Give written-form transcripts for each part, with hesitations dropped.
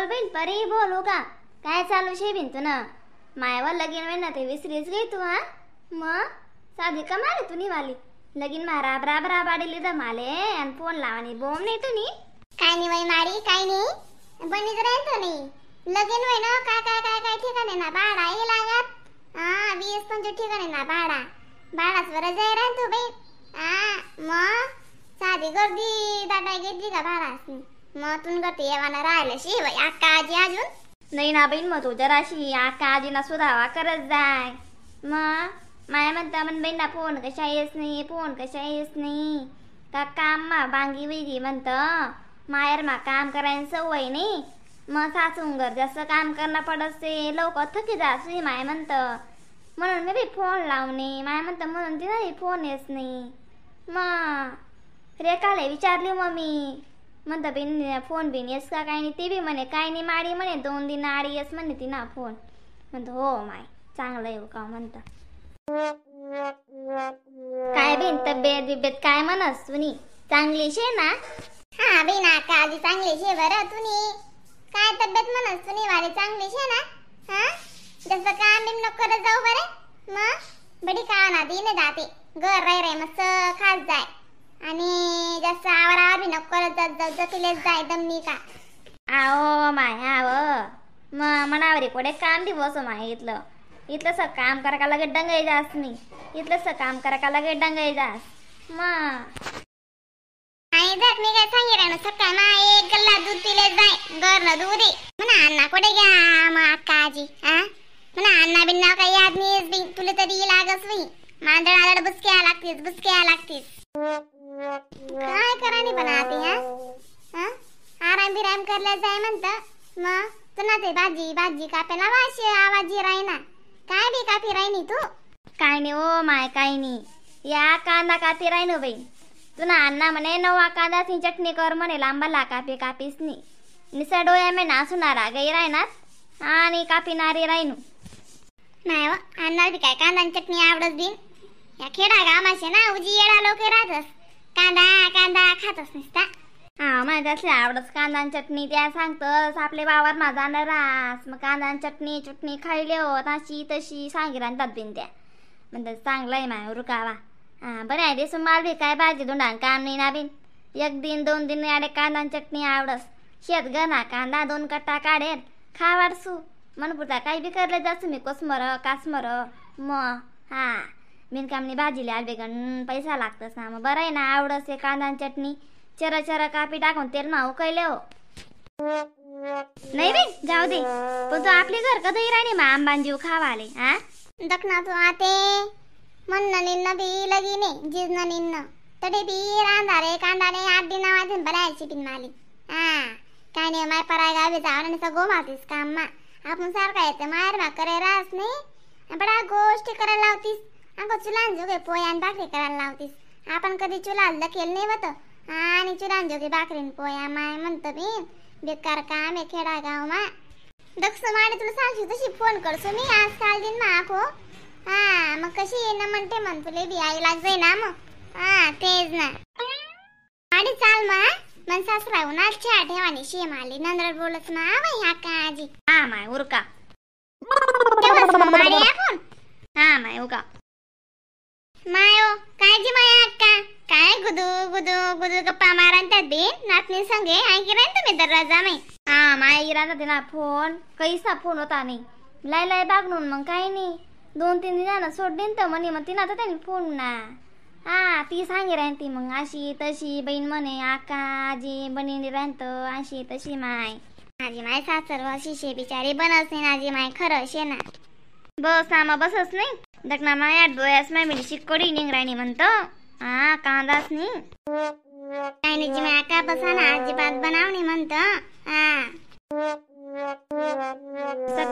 बिन परी बोलू का काय चालू शे बिन तू ना मायावर लगीन वेळ ना ते विसरीच गई तू. हा मग साधी कमाले तुनी वाली लगीन मा राब राब राब आडेली तर माले आणि फोन लावानी बोम नाही तुनी. काय नाही बाई मारी काय नाही बनीच राहतो नाही लगीन होय ना काय काय काय काय ठिकाण ना भाडा हे लागत. हा 20-25 ठिकाण ना भाडा भाडाच वर जाय राहतो बाई. हा मग साधी गर्दी दादा घेतली का भाडास मग तुन करते येवाना राहिलं शी बाई अक्का आजी अजून नाही ना बहीण. मग तू जराशी आका आजीना सुधावा करत जाय. मग माया म्हणता म्हण बहीण ना फोन कशा येस नाही फोन कशा येस नाही का काम मा बांगी विगी म्हणतं मायर मा काम करायला सवय नाही. मग सासूंगर जास्त काम करणं पडसे लवकर थकी जास माय म्हणतं म्हणून मी बी फोन लावणे माय म्हणतं म्हणून तिला फोन येस नाही. मग रेखाला विचारली मग मी म्हणतं बिन फोन बिन येस का काय नाही ते बी म्हणे काय नाही माडी म्हणे 2 दिन आडी येस म्हणे ती ना फोन. म्हणतो हो माय चांगलं येऊ का म्हणतं. काय बिन तब्येत बिब्येत काय म्हणस तुनी चांगली शे ना? हा बिन आका आजी चांगली शे बरं. तुनी काय तब्येत म्हणस तुनी वाली चांगली शे ना? हा जसं काम बिम नको करत जाऊ बरे मग बडी का ना दिने जाते घर राय राय मस्त खात जाय आणि जास्त आवर आवर बी नको करत जात जाऊ जपिलेच जाय दमनी का. आओ my आव मग मनावरी कोडे काम बी बसो my इथलं इथलं स काम करा का लगे डंगाई जास मी इथलं स काम करा का लगे डंगाई जास. मग आणि जर मी काय सांगे ना सकाळ मा एक गल्ला दूध पिले जाय घर न दूध म्हणा अण्णा कुठे घ्या मग अक्का आजी. हा म्हणा अण्णा बिन्ना काही याद नाही बी तुला तरी लागस बाई मांदळ आदळ बुसक्या लागतीस बुसक्या लागतीस. काय करानी पण आते. हा हा आराम बिराम करल्या जाय म्हणतं मग तुला ते भाजी भाजी कापायला वाशी आवाजी राहीना काय बी कापी राहिनी तू. काय नाही ओ my काय नाही या कांदा कापी राहिनो बाई. तुना अण्णा म्हणे नवा कांदाची चटणी कर म्हणे लांबाला कापी कापीस नी निसा डोळ्या मे नासुनारा गई राहणार आणि कापीनारी राहिनू. नाही हो अण्णा बी काय कांदा चटणी आवडत बिन या खेडा गामाशे ना उजी येडा लोक राहतस कांदा कांदा खातस नुसता. हा माझ्या असले आवडत कांदा चटणी त्या सांगतस आपले वावर मा जाणार रास मग कांदा चटणी चटणी खायले होत अशी तशी सांगी राहतात बिन त्या म्हणतात चांगलं आहे माय रुकावा. हा बरं आहे दिसून माल बी काय भाजी धुंडान काम नाही ना बिन 1 दिन 2 दिन आडे कांदा चटणी आवडस शेत ग ना कांदा 2 कट्टा काढेल खावाडसू मनपुरता काही बी करले जासू मी कोसमर कासमर मग. हा बिनकामनी भाजीला आलबे गण पैसा लागतस ना मग बरं आहे ना आवडस कांदा चटणी चरा चरा कापी टाकून तेल मा उकळले हो. नाही बे जाऊ दे पण तू आपली घर कधी राणी मा आंबांजीव खावाले. हा दखना तू आते म्हणणं निन्न बी लगीने जिजन निन्न तडे बी रांधारे कांदारे 8 दिन वाजून बरायची बिन माली. हा काय नाही माय पराय गावी जाऊन आणि सगळं मातीस काम मा आपण सारखा येते माहेर मा करे रास नाही बडा गोष्टी करायला लावतीस अंग चुलान जोगे पोयान भाकरी करायला लावतीस. आपण कधी चुला केलं नाही होतं आणि चुलान जोगे भाकरीन पोया माय म्हणतो बिन बेकार काम आहे खेडा गाव मा. दक्ष माडे तुला सांगशी तशी फोन करसो मी आजकाल दिन मा आखो. हा मग कशी ये ना म्हणते म्हण तुला बी I लाग जाई ना मग. हा तेच ना आणि चाल मा मन सासरा उन्हात चहा ठेवानी शेम आली नंतर बोलत मा बाई हा का आजी. हा माय उरका माडे आपण. हा माय उका मायो काय जी माया अक्का काय गुदू गुदू गुदू गप्पा मारतात बिन नातनी संगे ऐकी राहीन तुम्ही दरवाजा मै. हा माय राहते ना फोन कैसा फोन होता नाही लाय लाय बागणून मग काही नाही 2-3 दिनानं सोडलीन तर म्हणे मग तिनं तर त्यांनी फोन ना. हा ती सांगे राहीन ती मग अशी तशी बहीण म्हणे आका आजी बहिणी राहीन तर अशी तशी माय. आजी माय सासर अशी शे बिचारी बनस नाही आजी माय खरं शे ना. बस ना मग बसच नाही दखना माया डोळ्यास माय म्हणजे शिकोडी निंगराणी म्हणतो. हा कांदाच नाही काय नाही जी माय आका बसा ना अजिबात बनावणी म्हणतो. हा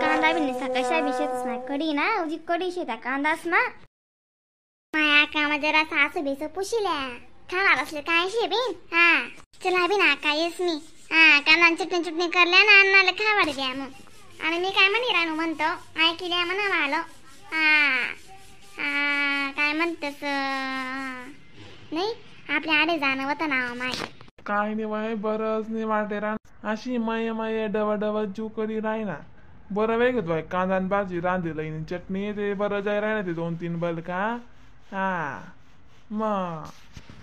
कांदा बी नाही कशा बी शेतच नाही कडी ना उजी कडी शेता कांदाच ना. माया आका मग जरा सासू बिसू पुशिल्या खाणार असले काय शे बिन. हा चला बिन आका येस मी. हा कांदा चटणी चटणी करल्या ना अन्नाला खावाड द्या मग. आणि मी काय म्हणी रानू म्हणतो ऐकिल्या म्हणा मालो. हा हा काय म्हणतस नाही आपल्या आडे जाणं होतं ना माय. काय नाही बाय बरंच नाही वाटे रान अशी मये मये डव डव जीव करी रायना बरं वेग बाय कांदा आणि भाजी रांधली चटणी ते बरं जाय राहिना ते 2-3 बल का. हा मग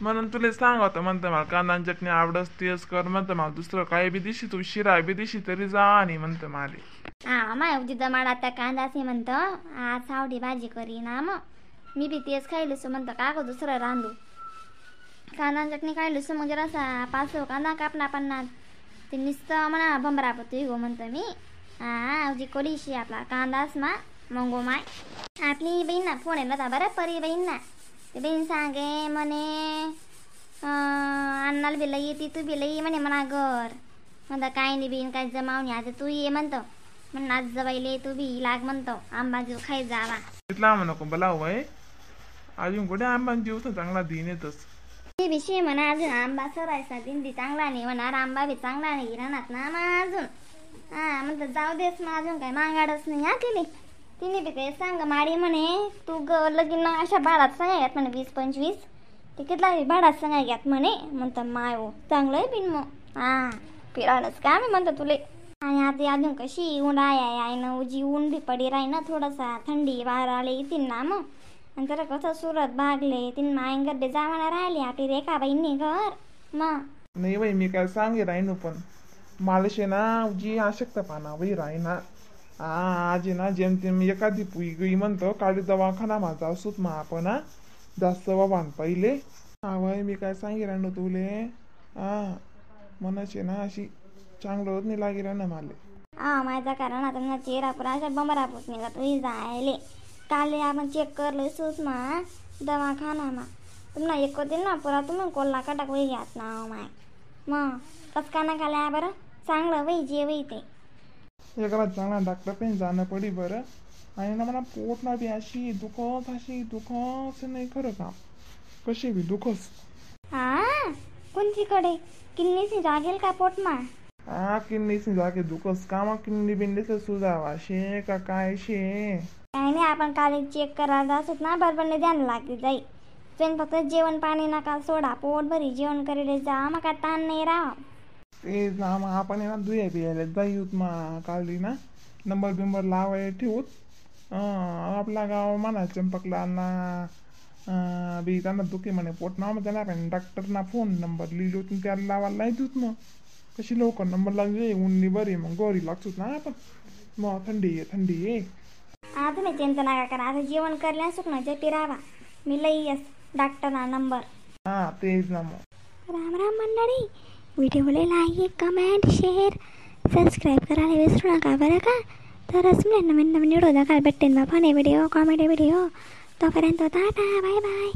म्हणून तुला सांगतो म्हणतं मला कांदा आणि चटणी आवडस तेच कर म्हणतं मला दुसरं काही बी दिशी तू शिरा बी दिशी तरी जा आणि म्हणतं मला. हा माय जिथं मला त्या कांदाच म्हणतं आज सावडी भाजी करी ना मग मी बी तेच खायलोसो म्हणतं का गं दुसरं रांधू कांदा चटणी खायलोसो मग जरासा 5 कांदा कापना पन्नास ते नुसतं म्हणा भंबरा पतो गो म्हणतं मी. हा उजी कोलीशी आपला कांदाच मा मंगो माय आपली बहीण ना फोन येला बरं परी बहीण ना ते बहीण सांगे म्हणे अण्णाला बी लई येते तू बी लई म्हणे म्हणा घर म्हणतं काय नाही बहीण काय जमावणी आता तू ये म्हणतो म्हणून आज जवायले तू बी लाग म्हणतो आंबा जीव खाई जावा. तिथला आंबा नको बोलाव वय अजून कुठे आंबा जीव चांगला दिन येतच ते विषय म्हणा अजून आंबा सरायचा दिन बी चांगला नाही म्हणा आंबा बी चांगला नाही राहणार ना मग अजून. हा म्हणतं जाऊ देस मग अजून काय मांगाडच नाही हा तिने तिने बी काही सांग माडी म्हणे तू ग लगीन अशा भाडात सांगा घ्यात म्हणे 20-25 ते कितला भाडात सांगा घ्यात म्हणे म्हणतं माय हो चांगलं आहे बिन मग. हा फिरायलाच का मी म्हणतो तुले. आणि आता अजून कशी ऊन आहे आहे ना उजी ऊन बी पडी राही ना थोडासा थंडी वारा आले येतील ना मग आणि जरा कसं सुरत भागले तीन मायंगडे जावाना राहिले आपली रेखा बहिणी घर मग. नाही बाई मी काय सांगे राहीन पण मालशे ना जी आशक्त पाना बाई राहीना आज ना जेमतेम एखादी पुई गई म्हणतो काळी दवाखाना माझा असूच मा आपण जास्त बाबान पहिले. हा बाई मी काय सांगे राहिनो तुले हा मनाचे ना अशी चांगलं होत नाही लागे ना माले. हा माझा कारण आता ना चेहरा पुरा अशा बंबरा पोत निघा तुझी जायले काल आपण चेक करलो सूस मा दवाखाना मा तुम्हाला एक दिन ना पुरा तुम्ही कोल्हा कटाक वही घ्यात ना माय मग कस का ना खाल्या बरं चांगलं वही जे वही ते एखादा चांगला डॉक्टर पण जाणं पडी बरं. आणि ना मला पोट ना बी अशी दुखत अशी दुखत नाही खरं काम कशी बी दुखस. हा कोणतीकडे किन्नीसी जागेल का पोट मा? हा किन्नीसी जागे दुखस कामा किन्नी बिन्नीचं सुजावा शे का काय शे काय नाही आपण काल एक चेक करायला असत ना बरोबर नाही ध्यान लागली जाई तुम्ही फक्त जेवण पाणी नका सोडा पोट भरी जेवण करेल जा मग काय ताण नाही राहा. तेच ना मग आपण ना दुया बियायला जाईत मा काली ना नंबर बिंबर लावाय ठेवूत आपला गाव म्हणा चंपकला ना बी त्यांना दुखी म्हणे पोट ना मग त्यांना पण डॉक्टरना फोन नंबर लिहिलो त्याला लावायला नाही देत मग कशी लवकर नंबर लागले उन्नी बरी मग गोरी लागतोच ना आपण मग थंडी आहे थंडी आहे. हा तुम्ही चिंता नका करा आता जेवण करल्या सुकण्याच्या पिरावा मी लई यस डॉक्टरना नंबर. हा तेच ना मग. राम राम मंडळी व्हिडिओला like comment share subscribe करायला विसरू नका बरं का. तरच मला नवीन नवीन व्हिडिओ बघायला भेटेल बाबा video comedy video. तोपर्यंत tata bye bye.